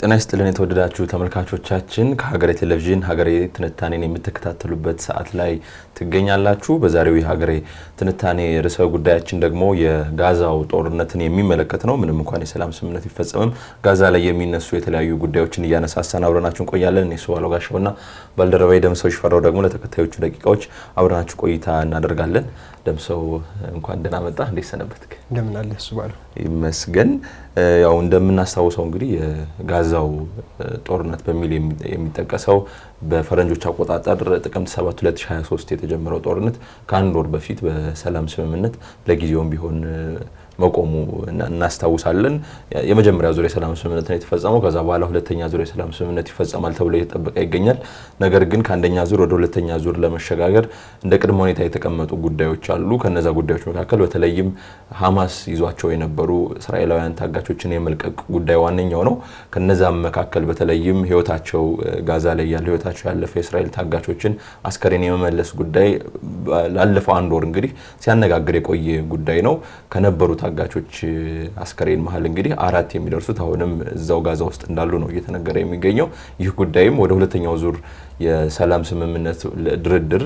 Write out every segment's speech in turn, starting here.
ጤና ይስጥልን የተወደዳችሁ ተመልካቾቻችን፣ ከሀገሬ ቴሌቪዥን ሀገሬ ትንታኔን የምትከታተሉበት ሰዓት ላይ ትገኛላችሁ። በዛሬው የሀገሬ ትንታኔ ርዕሰ ጉዳያችን ደግሞ የጋዛው ጦርነትን የሚመለከት ነው። ምንም እንኳን የሰላም ስምምነት ቢፈጸምም ጋዛ ላይ የሚነሱ የተለያዩ ጉዳዮችን እያነሳሳን አብረናችሁ እንቆያለን። እኔ እሱባለው ጋሻውና ባልደረባዬ ደምሰው ሽፈራው ደግሞ ለተከታዮቹ ደቂቃዎች አብረናችሁ ቆይታ እናደርጋለን። ደምሰው እንኳን ደህና መጣ። እንዴት ሰነበትክ? እንደምን አለህ እሱባለው? ይመስገን። ያው እንደምናስታውሰው እንግዲህ የጋዛው ጦርነት በሚል የሚጠቀሰው በፈረንጆች አቆጣጠር ጥቅምት 7 2023 የተጀመረው ጦርነት ከአንድ ወር በፊት በሰላም ስምምነት ለጊዜውም ቢሆን መቆሙ እናስታውሳለን። የመጀመሪያ ዙር የሰላም ስምምነት ነው የተፈጸመው። ከዛ በኋላ ሁለተኛ ዙር የሰላም ስምምነት ይፈጸማል ተብሎ እየተጠበቀ ይገኛል። ነገር ግን ከአንደኛ ዙር ወደ ሁለተኛ ዙር ለመሸጋገር እንደ ቅድመ ሁኔታ የተቀመጡ ጉዳዮች አሉ። ከነዛ ጉዳዮች መካከል በተለይም ሐማስ ይዟቸው የነበሩ እስራኤላውያን ታጋቾችን የመልቀቅ ጉዳይ ዋነኛው ነው። ከነዛም መካከል በተለይም ህይወታቸው ጋዛ ላይ ያለ ህይወታቸው ያለፈ የእስራኤል ታጋቾችን አስከሬን የመመለስ ጉዳይ ላለፈው አንድ ወር እንግዲህ ሲያነጋግር የቆየ ጉዳይ ነው። ከነበሩ ታጋቾች አስከሬን መሀል እንግዲህ 4 የሚደርሱት አሁንም እዛው ጋዛ ውስጥ እንዳሉ ነው እየተነገረ የሚገኘው። ይህ ጉዳይም ወደ ሁለተኛው ዙር የሰላም ስምምነት ድርድር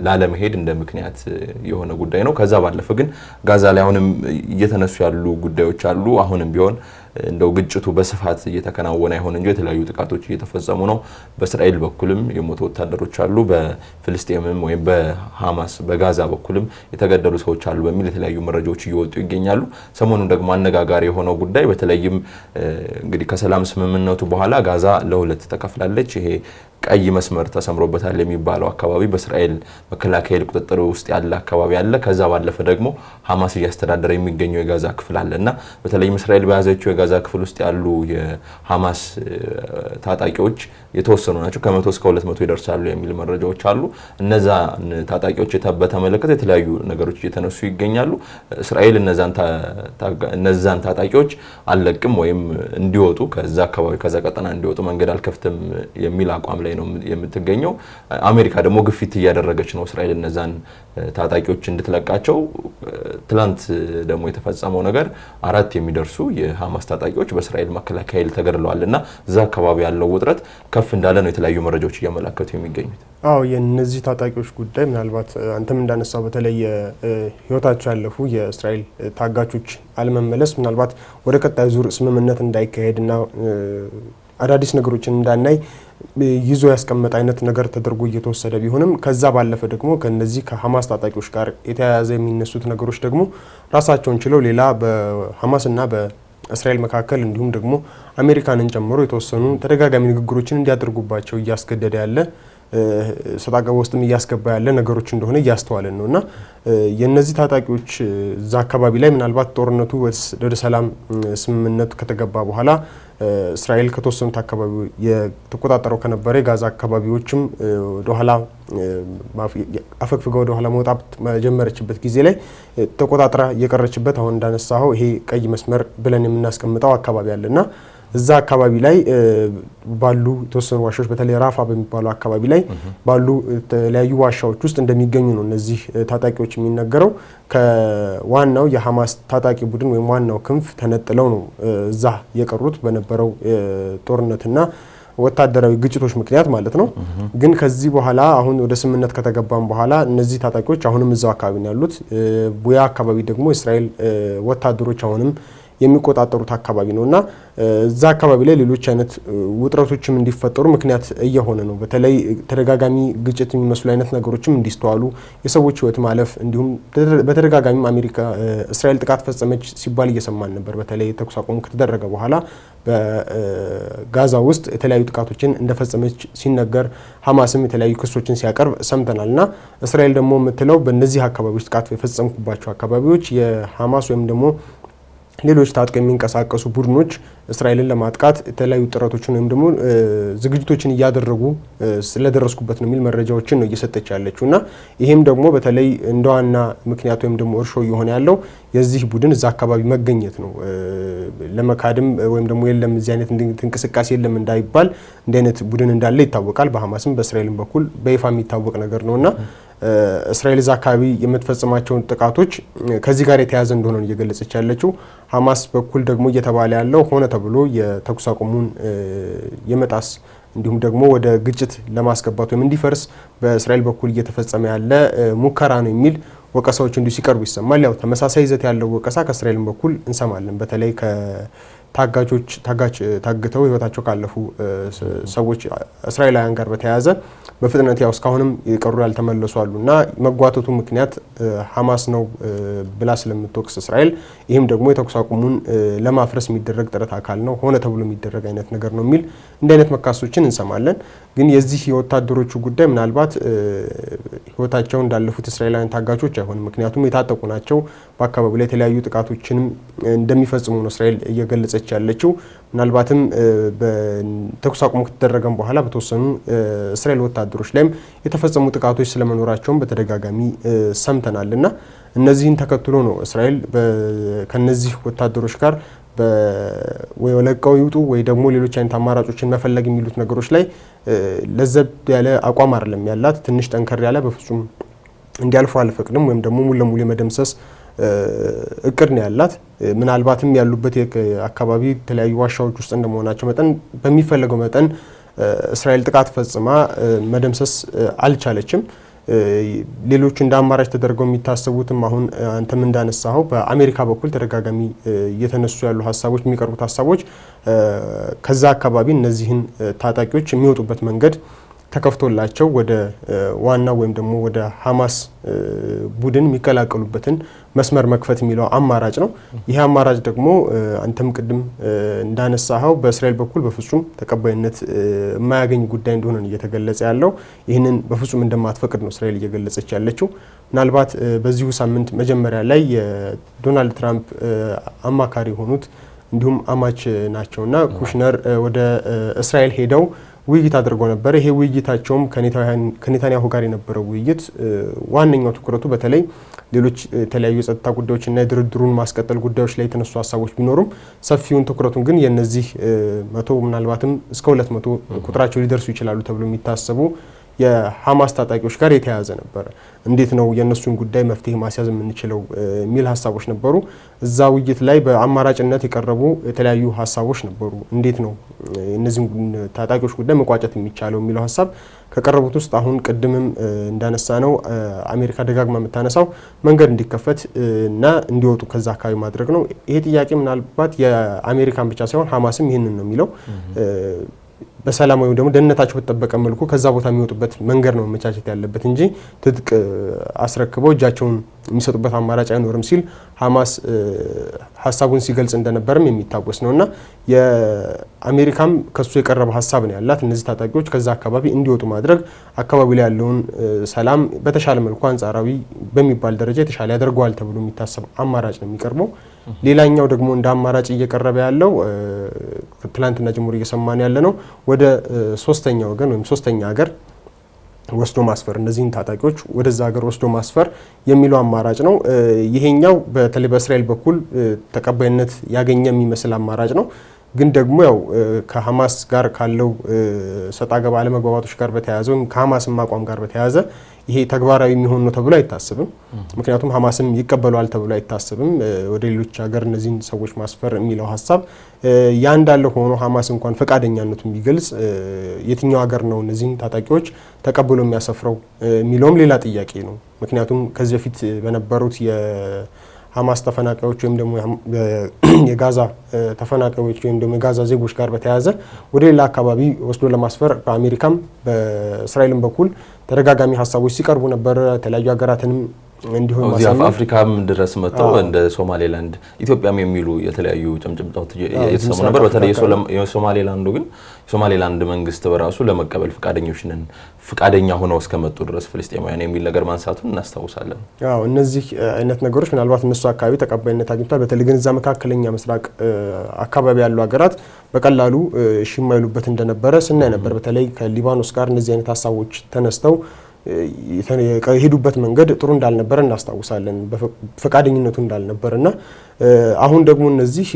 ላለመሄድ እንደ ምክንያት የሆነ ጉዳይ ነው። ከዛ ባለፈ ግን ጋዛ ላይ አሁንም እየተነሱ ያሉ ጉዳዮች አሉ። አሁንም ቢሆን እንደው ግጭቱ በስፋት እየተከናወነ አይሆን እንጂ የተለያዩ ጥቃቶች እየተፈጸሙ ነው። በእስራኤል በኩልም የሞቱ ወታደሮች አሉ። በፍልስጤምም ወይም በሐማስ በጋዛ በኩልም የተገደሉ ሰዎች አሉ በሚል የተለያዩ መረጃዎች እየወጡ ይገኛሉ። ሰሞኑን ደግሞ አነጋጋሪ የሆነው ጉዳይ በተለይም እንግዲህ ከሰላም ስምምነቱ በኋላ ጋዛ ለሁለት ተከፍላለች። ይሄ ቀይ መስመር ተሰምሮበታል የሚባለው አካባቢ በእስራኤል መከላከያ ቁጥጥር ውስጥ ያለ አካባቢ አለ። ከዛ ባለፈ ደግሞ ሐማስ እያስተዳደረ የሚገኘው የጋዛ ክፍል አለ እና በተለይም እስራኤል በያዘችው የጋዛ ክፍል ውስጥ ያሉ የሐማስ ታጣቂዎች የተወሰኑ ናቸው። ከ100 እስከ 200 ይደርሳሉ የሚል መረጃዎች አሉ። እነዛን ታጣቂዎች በተመለከተ የተለያዩ ነገሮች እየተነሱ ይገኛሉ። እስራኤል እነዛን ታጣቂዎች አልለቅም ወይም እንዲወጡ ከዛ አካባቢ ከዛ ቀጠና እንዲወጡ መንገድ አልከፍትም የሚል አቋም ላይ ነው የምትገኘው። አሜሪካ ደግሞ ግፊት እያደረገች ነው እስራኤል እነዛን ታጣቂዎች እንድትለቃቸው። ትላንት ደግሞ የተፈጸመው ነገር 4 የሚደርሱ የሐማስ ታጣቂዎች በእስራኤል መከላከያ ኃይል ተገድለዋል እና እዛ አካባቢ ያለው ውጥረት ከፍ እንዳለ ነው የተለያዩ መረጃዎች እያመላከቱ የሚገኙት። አዎ፣ የነዚህ ታጣቂዎች ጉዳይ ምናልባት አንተም እንዳነሳው በተለይ ህይወታቸው ያለፉ የእስራኤል ታጋቾች አለመመለስ ምናልባት ወደ ቀጣዩ ዙር ስምምነት እንዳይካሄድና አዳዲስ ነገሮችን እንዳናይ ይዞ ያስቀመጠ አይነት ነገር ተደርጎ እየተወሰደ ቢሆንም ከዛ ባለፈ ደግሞ ከነዚህ ከሐማስ ታጣቂዎች ጋር የተያያዘ የሚነሱት ነገሮች ደግሞ ራሳቸውን ችለው ሌላ በሐማስና በእስራኤል መካከል እንዲሁም ደግሞ አሜሪካንን ጨምሮ የተወሰኑ ተደጋጋሚ ንግግሮችን እንዲያደርጉባቸው እያስገደደ ያለ ሰጣ ገባ ውስጥም እያስገባ ያለ ነገሮች እንደሆነ እያስተዋልን ነው። እና የነዚህ ታጣቂዎች እዛ አካባቢ ላይ ምናልባት ጦርነቱ ወደ ሰላም ስምምነት ከተገባ በኋላ እስራኤል ከተወሰኑት አካባቢ የተቆጣጠረው ከነበረ የጋዛ አካባቢዎችም ወደኋላ አፈግፍጋ ወደኋላ መውጣት መጀመረችበት ጊዜ ላይ ተቆጣጥራ የቀረችበት አሁን እንዳነሳኸው ይሄ ቀይ መስመር ብለን የምናስቀምጠው አካባቢ አለና እዛ አካባቢ ላይ ባሉ የተወሰኑ ዋሻዎች በተለይ ራፋ በሚባለው አካባቢ ላይ ባሉ የተለያዩ ዋሻዎች ውስጥ እንደሚገኙ ነው እነዚህ ታጣቂዎች የሚነገረው። ከዋናው የሐማስ ታጣቂ ቡድን ወይም ዋናው ክንፍ ተነጥለው ነው እዛ የቀሩት በነበረው ጦርነትና ወታደራዊ ግጭቶች ምክንያት ማለት ነው። ግን ከዚህ በኋላ አሁን ወደ ስምምነት ከተገባም በኋላ እነዚህ ታጣቂዎች አሁንም እዛው አካባቢ ነው ያሉት። ቡያ አካባቢ ደግሞ የእስራኤል ወታደሮች አሁንም የሚቆጣጠሩት አካባቢ ነው እና እዛ አካባቢ ላይ ሌሎች አይነት ውጥረቶችም እንዲፈጠሩ ምክንያት እየሆነ ነው። በተለይ ተደጋጋሚ ግጭት የሚመስሉ አይነት ነገሮችም እንዲስተዋሉ፣ የሰዎች ሕይወት ማለፍ፣ እንዲሁም በተደጋጋሚም አሜሪካ እስራኤል ጥቃት ፈጸመች ሲባል እየሰማን ነበር። በተለይ ተኩስ አቁም ከተደረገ በኋላ በጋዛ ውስጥ የተለያዩ ጥቃቶችን እንደፈጸመች ሲነገር፣ ሐማስም የተለያዩ ክሶችን ሲያቀርብ ሰምተናል። እና እስራኤል ደግሞ የምትለው በእነዚህ አካባቢዎች ጥቃት የፈጸምኩባቸው አካባቢዎች የሐማስ ወይም ደግሞ ሌሎች ታጥቀው የሚንቀሳቀሱ ቡድኖች እስራኤልን ለማጥቃት የተለያዩ ጥረቶችን ወይም ደግሞ ዝግጅቶችን እያደረጉ ስለደረስኩበት ነው የሚል መረጃዎችን ነው እየሰጠች ያለችው። እና ይሄም ደግሞ በተለይ እንደ ዋና ምክንያት ወይም ደግሞ እርሾ እየሆነ ያለው የዚህ ቡድን እዛ አካባቢ መገኘት ነው። ለመካድም ወይም ደግሞ የለም እዚህ አይነት እንቅስቃሴ የለም እንዳይባል እንዲህ አይነት ቡድን እንዳለ ይታወቃል። በሐማስም በእስራኤልም በኩል በይፋ የሚታወቅ ነገር ነው እና እስራኤል እዛ አካባቢ የምትፈጽማቸውን ጥቃቶች ከዚህ ጋር የተያያዘ እንደሆነ ነው እየገለጸች ያለችው። ሀማስ በኩል ደግሞ እየተባለ ያለው ሆነ ተብሎ የተኩስ አቁሙን የመጣስ እንዲሁም ደግሞ ወደ ግጭት ለማስገባት ወይም እንዲፈርስ በእስራኤል በኩል እየተፈጸመ ያለ ሙከራ ነው የሚል ወቀሳዎች እንዲሁ ሲቀርቡ ይሰማል። ያው ተመሳሳይ ይዘት ያለው ወቀሳ ከእስራኤልም በኩል እንሰማለን። በተለይ ከታጋቾች ታጋች ታግተው ህይወታቸው ካለፉ ሰዎች እስራኤላውያን ጋር በተያያዘ በፍጥነት ያው እስካሁንም የቀሩ ያልተመለሱ አሉ እና መጓተቱ ምክንያት ሀማስ ነው ብላ ስለምትወቅስ እስራኤል ይህም ደግሞ የተኩስ አቁሙን ለማፍረስ የሚደረግ ጥረት አካል ነው፣ ሆነ ተብሎ የሚደረግ አይነት ነገር ነው የሚል እንዲህ አይነት መካሶችን እንሰማለን። ግን የዚህ የወታደሮቹ ጉዳይ ምናልባት ህይወታቸው እንዳለፉት እስራኤላውያን ታጋቾች አይሆንም። ምክንያቱም የታጠቁ ናቸው። በአካባቢው ላይ የተለያዩ ጥቃቶችንም እንደሚፈጽሙ ነው እስራኤል እየገለጸች ያለችው። ምናልባትም በተኩስ አቁሙ ከተደረገም በኋላ በተወሰኑ እስራኤል ወታደሮች ላይም የተፈጸሙ ጥቃቶች ስለመኖራቸውም በተደጋጋሚ ሰምተናል እና እነዚህን ተከትሎ ነው እስራኤል ከነዚህ ወታደሮች ጋር ወይ ለቀው ይውጡ ወይ ደግሞ ሌሎች አይነት አማራጮችን መፈለግ የሚሉት ነገሮች ላይ ለዘብ ያለ አቋም አይደለም ያላት። ትንሽ ጠንከር ያለ በፍጹም እንዲያልፉ አልፈቅድም ወይም ደግሞ ሙሉ ለሙሉ የመደምሰስ እቅድ ነው ያላት። ምናልባትም ያሉበት አካባቢ የተለያዩ ዋሻዎች ውስጥ እንደመሆናቸው መጠን በሚፈለገው መጠን እስራኤል ጥቃት ፈጽማ መደምሰስ አልቻለችም። ሌሎቹ እንደ አማራጭ ተደርገው የሚታሰቡትም አሁን አንተም እንዳነሳኸው በአሜሪካ በኩል ተደጋጋሚ እየተነሱ ያሉ ሀሳቦች፣ የሚቀርቡት ሀሳቦች ከዛ አካባቢ እነዚህን ታጣቂዎች የሚወጡበት መንገድ ተከፍቶላቸው ወደ ዋናው ወይም ደግሞ ወደ ሀማስ ቡድን የሚቀላቀሉበትን መስመር መክፈት የሚለው አማራጭ ነው። ይህ አማራጭ ደግሞ አንተም ቅድም እንዳነሳኸው በእስራኤል በኩል በፍጹም ተቀባይነት የማያገኝ ጉዳይ እንደሆነ ነው እየተገለጸ ያለው። ይህንን በፍጹም እንደማትፈቅድ ነው እስራኤል እየገለጸች ያለችው። ምናልባት በዚሁ ሳምንት መጀመሪያ ላይ የዶናልድ ትራምፕ አማካሪ የሆኑት እንዲሁም አማች ናቸውና ኩሽነር ወደ እስራኤል ሄደው ውይይት አድርገው ነበር። ይሄ ውይይታቸውም ከኔታንያሁ ጋር የነበረው ውይይት ዋነኛው ትኩረቱ በተለይ ሌሎች የተለያዩ የጸጥታ ጉዳዮችና የድርድሩን ማስቀጠል ጉዳዮች ላይ የተነሱ ሀሳቦች ቢኖሩም ሰፊውን ትኩረቱን ግን የነዚህ 100 ምናልባትም እስከ 200 ቁጥራቸው ሊደርሱ ይችላሉ ተብሎ የሚታሰቡ የሀማስ ታጣቂዎች ጋር የተያያዘ ነበረ። እንዴት ነው የእነሱን ጉዳይ መፍትሄ ማስያዝ የምንችለው የሚል ሀሳቦች ነበሩ። እዛ ውይይት ላይ በአማራጭነት የቀረቡ የተለያዩ ሀሳቦች ነበሩ። እንዴት ነው እነዚህን ታጣቂዎች ጉዳይ መቋጨት የሚቻለው የሚለው ሀሳብ ከቀረቡት ውስጥ አሁን ቅድምም እንዳነሳ ነው አሜሪካ ደጋግማ የምታነሳው መንገድ እንዲከፈት እና እንዲወጡ ከዛ አካባቢ ማድረግ ነው። ይሄ ጥያቄ ምናልባት የአሜሪካን ብቻ ሳይሆን ሀማስም ይህንን ነው የሚለው። በሰላም ወይም ደግሞ ደህንነታቸው በተጠበቀ መልኩ ከዛ ቦታ የሚወጡበት መንገድ ነው መመቻቸት ያለበት እንጂ ትጥቅ አስረክበው እጃቸውን የሚሰጡበት አማራጭ አይኖርም ሲል ሀማስ ሀሳቡን ሲገልጽ እንደነበርም የሚታወስ ነው እና የአሜሪካም ከሱ የቀረበ ሀሳብ ነው ያላት። እነዚህ ታጣቂዎች ከዛ አካባቢ እንዲወጡ ማድረግ አካባቢ ላይ ያለውን ሰላም በተሻለ መልኩ አንጻራዊ በሚባል ደረጃ የተሻለ ያደርገዋል ተብሎ የሚታሰብ አማራጭ ነው የሚቀርበው። ሌላኛው ደግሞ እንደ አማራጭ እየቀረበ ያለው ትላንትና ጀምሮ እየሰማን ያለ ነው ወደ ሶስተኛ ወገን ወይም ሶስተኛ ሀገር ወስዶ ማስፈር፣ እነዚህን ታጣቂዎች ወደዛ ሀገር ወስዶ ማስፈር የሚለው አማራጭ ነው። ይሄኛው በተለይ በእስራኤል በኩል ተቀባይነት ያገኘ የሚመስል አማራጭ ነው። ግን ደግሞ ያው ከሀማስ ጋር ካለው ሰጣ ገባ አለመግባባቶች ጋር በተያያዘ ወይም ከሀማስም አቋም ጋር በተያያዘ ይሄ ተግባራዊ የሚሆን ነው ተብሎ አይታሰብም። ምክንያቱም ሀማስም ይቀበለዋል ተብሎ አይታሰብም። ወደ ሌሎች ሀገር እነዚህን ሰዎች ማስፈር የሚለው ሀሳብ ያ እንዳለ ሆኖ ሀማስ እንኳን ፈቃደኛነቱን ቢገልጽ የትኛው ሀገር ነው እነዚህን ታጣቂዎች ተቀብሎ የሚያሰፍረው የሚለውም ሌላ ጥያቄ ነው። ምክንያቱም ከዚህ በፊት በነበሩት የሀማስ ተፈናቃዮች ወይም ደግሞ የጋዛ ተፈናቃዮች ወይም ደግሞ የጋዛ ዜጎች ጋር በተያያዘ ወደ ሌላ አካባቢ ወስዶ ለማስፈር በአሜሪካም በእስራኤልም በኩል ተደጋጋሚ ሀሳቦች ሲቀርቡ ነበር። የተለያዩ ሀገራትንም እንዲሁ አፍሪካም ድረስ መጥተው እንደ ሶማሌላንድ ኢትዮጵያም የሚሉ የተለያዩ ጭምጭምታዎች የተሰሙ ነበር። በተለይ የሶማሌላንዱ ግን የሶማሌላንድ መንግስት በራሱ ለመቀበል ፈቃደኞች ነን ፈቃደኛ ሆነው እስከመጡ ድረስ ፍልስጤማውያን የሚል ነገር ማንሳቱን እናስታውሳለን። አዎ፣ እነዚህ አይነት ነገሮች ምናልባት እነሱ አካባቢ ተቀባይነት አግኝቷል። በተለይ ግን እዛ መካከለኛ ምስራቅ አካባቢ ያሉ ሀገራት በቀላሉ እሺ የማይሉበት እንደነበረ ስናይ ነበር። በተለይ ከሊባኖስ ጋር እነዚህ አይነት ሀሳቦች ተነስተው የሄዱበት መንገድ ጥሩ እንዳልነበረ እናስታውሳለን። ፈቃደኝነቱ እንዳልነበር እና አሁን ደግሞ እነዚህ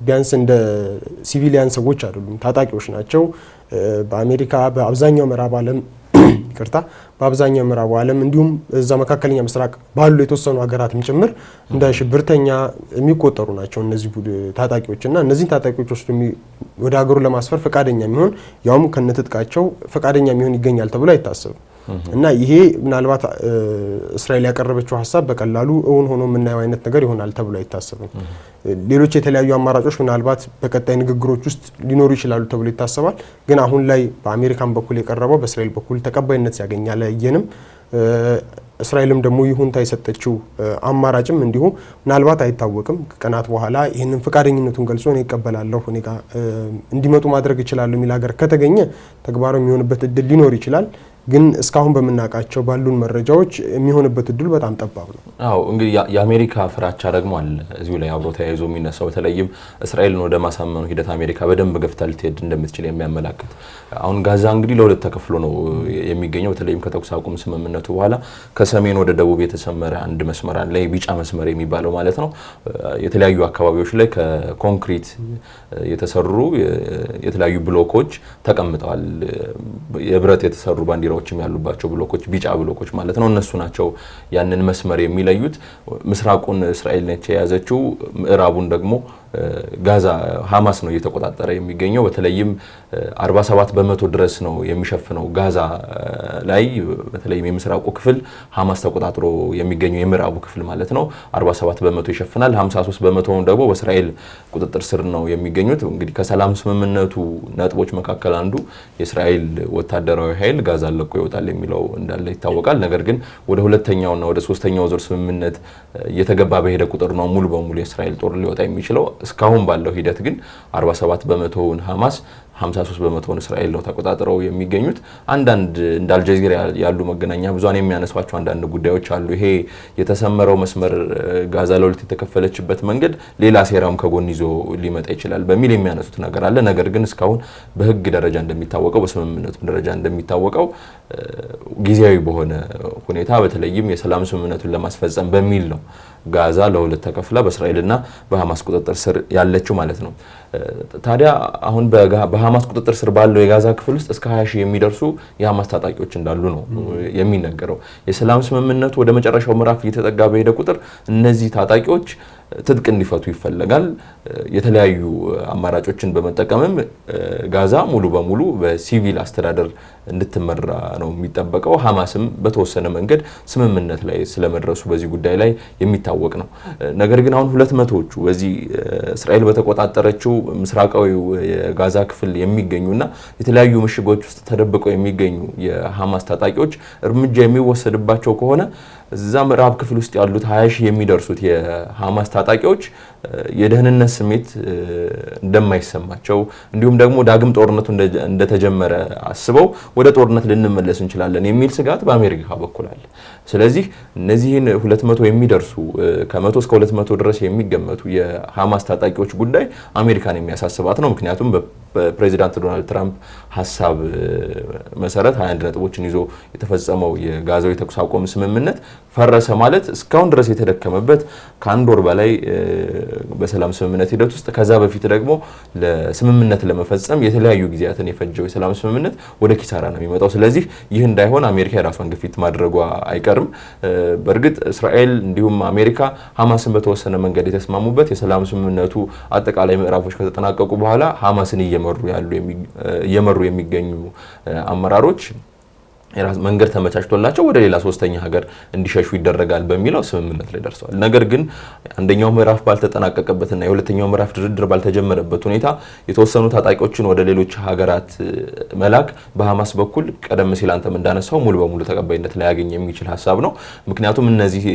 ቢያንስ እንደ ሲቪሊያን ሰዎች አይደሉም፣ ታጣቂዎች ናቸው። በአሜሪካ በአብዛኛው ምዕራብ ዓለም ይቅርታ፣ በአብዛኛው ምዕራቡ ዓለም እንዲሁም እዛ መካከለኛ ምስራቅ ባሉ የተወሰኑ ሀገራትም ጭምር እንደ ሽብርተኛ የሚቆጠሩ ናቸው እነዚህ ታጣቂዎች። እና እነዚህን ታጣቂዎች ወስዶ ወደ ሀገሩ ለማስፈር ፈቃደኛ የሚሆን፣ ያውም ከነትጥቃቸው ፈቃደኛ የሚሆን ይገኛል ተብሎ አይታሰብም። እና ይሄ ምናልባት እስራኤል ያቀረበችው ሀሳብ በቀላሉ እውን ሆኖ የምናየው አይነት ነገር ይሆናል ተብሎ አይታሰብም። ሌሎች የተለያዩ አማራጮች ምናልባት በቀጣይ ንግግሮች ውስጥ ሊኖሩ ይችላሉ ተብሎ ይታሰባል። ግን አሁን ላይ በአሜሪካን በኩል የቀረበው በእስራኤል በኩል ተቀባይነት ሲያገኝ አላየንም። እስራኤልም ደግሞ ይሁንታ የሰጠችው አማራጭም እንዲሁ ምናልባት አይታወቅም። ከቀናት በኋላ ይህንን ፈቃደኝነቱን ገልጾ እኔ እቀበላለሁ፣ እኔ ጋር እንዲመጡ ማድረግ እችላለሁ የሚል ሀገር ከተገኘ ተግባራዊ የሚሆንበት እድል ሊኖር ይችላል። ግን እስካሁን በምናውቃቸው ባሉን መረጃዎች የሚሆንበት እድሉ በጣም ጠባብ ነው። አዎ፣ እንግዲህ የአሜሪካ ፍራቻ ደግሞ አለ እዚሁ ላይ አብሮ ተያይዞ የሚነሳው፣ በተለይም እስራኤልን ወደ ማሳመኑ ሂደት አሜሪካ በደንብ ገፍታ ልትሄድ እንደምትችል የሚያመላክት። አሁን ጋዛ እንግዲህ ለሁለት ተከፍሎ ነው የሚገኘው። በተለይም ከተኩስ አቁም ስምምነቱ በኋላ ከሰሜን ወደ ደቡብ የተሰመረ አንድ መስመር አለ፣ ቢጫ መስመር የሚባለው ማለት ነው። የተለያዩ አካባቢዎች ላይ ከኮንክሪት የተሰሩ የተለያዩ ብሎኮች ተቀምጠዋል። የብረት የተሰሩ ባንዲራዎችም ያሉባቸው ብሎኮች፣ ቢጫ ብሎኮች ማለት ነው። እነሱ ናቸው ያንን መስመር የሚለዩት። ምስራቁን እስራኤል ነች የያዘችው፣ ምዕራቡን ደግሞ ጋዛ ሀማስ ነው እየተቆጣጠረ የሚገኘው። በተለይም 47% ድረስ ነው የሚሸፍነው ጋዛ ላይ፣ በተለይም የምስራቁ ክፍል ሀማስ ተቆጣጥሮ የሚገኘው የምዕራቡ ክፍል ማለት ነው 47% ይሸፍናል። 53%ውን ደግሞ በእስራኤል ቁጥጥር ስር ነው የሚገኙት። እንግዲህ ከሰላም ስምምነቱ ነጥቦች መካከል አንዱ የእስራኤል ወታደራዊ ኃይል ጋዛን ለቆ ይወጣል የሚለው እንዳለ ይታወቃል። ነገር ግን ወደ ሁለተኛውና ወደ ሶስተኛው ዙር ስምምነት እየተገባ በሄደ ቁጥር ነው ሙሉ በሙሉ የእስራኤል ጦር ሊወጣ የሚችለው። እስካሁን ባለው ሂደት ግን 47%ውን ሀማስ፣ 53%ውን እስራኤል ነው ተቆጣጥረው የሚገኙት። አንዳንድ እንደ አልጀዚራ ያሉ መገናኛ ብዙሃን የሚያነሷቸው አንዳንድ ጉዳዮች አሉ። ይሄ የተሰመረው መስመር፣ ጋዛ ለሁለት የተከፈለችበት መንገድ ሌላ ሴራም ከጎን ይዞ ሊመጣ ይችላል በሚል የሚያነሱት ነገር አለ። ነገር ግን እስካሁን በሕግ ደረጃ እንደሚታወቀው፣ በስምምነቱም ደረጃ እንደሚታወቀው ጊዜያዊ በሆነ ሁኔታ በተለይም የሰላም ስምምነቱን ለማስፈጸም በሚል ነው ጋዛ ለሁለት ተከፍላ በእስራኤልና በሀማስ ቁጥጥር ስር ያለችው ማለት ነው። ታዲያ አሁን በሀማስ ቁጥጥር ስር ባለው የጋዛ ክፍል ውስጥ እስከ 20 ሺህ የሚደርሱ የሀማስ ታጣቂዎች እንዳሉ ነው የሚነገረው። የሰላም ስምምነቱ ወደ መጨረሻው ምዕራፍ እየተጠጋ በሄደ ቁጥር እነዚህ ታጣቂዎች ትጥቅ እንዲፈቱ ይፈለጋል። የተለያዩ አማራጮችን በመጠቀምም ጋዛ ሙሉ በሙሉ በሲቪል አስተዳደር እንድትመራ ነው የሚጠበቀው። ሀማስም በተወሰነ መንገድ ስምምነት ላይ ስለመድረሱ በዚህ ጉዳይ ላይ የሚታወቅ ነው። ነገር ግን አሁን 200ዎቹ በዚህ እስራኤል በተቆጣጠረችው ምስራቃዊው የጋዛ ክፍል የሚገኙና የተለያዩ ምሽጎች ውስጥ ተደብቀው የሚገኙ የሀማስ ታጣቂዎች እርምጃ የሚወሰድባቸው ከሆነ እዛ ምዕራብ ክፍል ውስጥ ያሉት 20 ሺህ የሚደርሱት የሀማስ ታጣቂዎች የደህንነት ስሜት እንደማይሰማቸው፣ እንዲሁም ደግሞ ዳግም ጦርነቱ እንደተጀመረ አስበው ወደ ጦርነት ልንመለስ እንችላለን የሚል ስጋት በአሜሪካ በኩል አለ። ስለዚህ እነዚህን 200 የሚደርሱ፣ ከ100 እስከ 200 ድረስ የሚገመቱ የሀማስ ታጣቂዎች ጉዳይ አሜሪካን የሚያሳስባት ነው። ምክንያቱም በፕሬዚዳንት ዶናልድ ትራምፕ ሀሳብ መሰረት 21 ነጥቦችን ይዞ የተፈጸመው የጋዛው የተኩስ አቁም ስምምነት ፈረሰ ማለት እስካሁን ድረስ የተደከመበት፣ ከአንድ ወር በላይ በሰላም ስምምነት ሂደት ውስጥ፣ ከዛ በፊት ደግሞ ለስምምነት ለመፈጸም የተለያዩ ጊዜያትን የፈጀው የሰላም ስምምነት ወደ ኪሳራ ነው የሚመጣው። ስለዚህ ይህ እንዳይሆን አሜሪካ የራሷን ግፊት ማድረጓ አይቀርም። በእርግጥ እስራኤል እንዲሁም አሜሪካ ሀማስን በተወሰነ መንገድ የተስማሙበት የሰላም ስምምነቱ አጠቃላይ ምዕራፎች ከተጠናቀቁ በኋላ ሀማስን እየመሩ የሚገኙ አመራሮች የራስ መንገድ ተመቻችቶላቸው ወደ ሌላ ሶስተኛ ሀገር እንዲሸሹ ይደረጋል በሚለው ስምምነት ላይ ደርሰዋል። ነገር ግን አንደኛው ምዕራፍ ባልተጠናቀቀበትና የሁለተኛው ምዕራፍ ድርድር ባልተጀመረበት ሁኔታ የተወሰኑ ታጣቂዎችን ወደ ሌሎች ሀገራት መላክ በሀማስ በኩል ቀደም ሲል አንተም እንዳነሳው ሙሉ በሙሉ ተቀባይነት ላያገኝ የሚችል ሀሳብ ነው። ምክንያቱም እነዚህ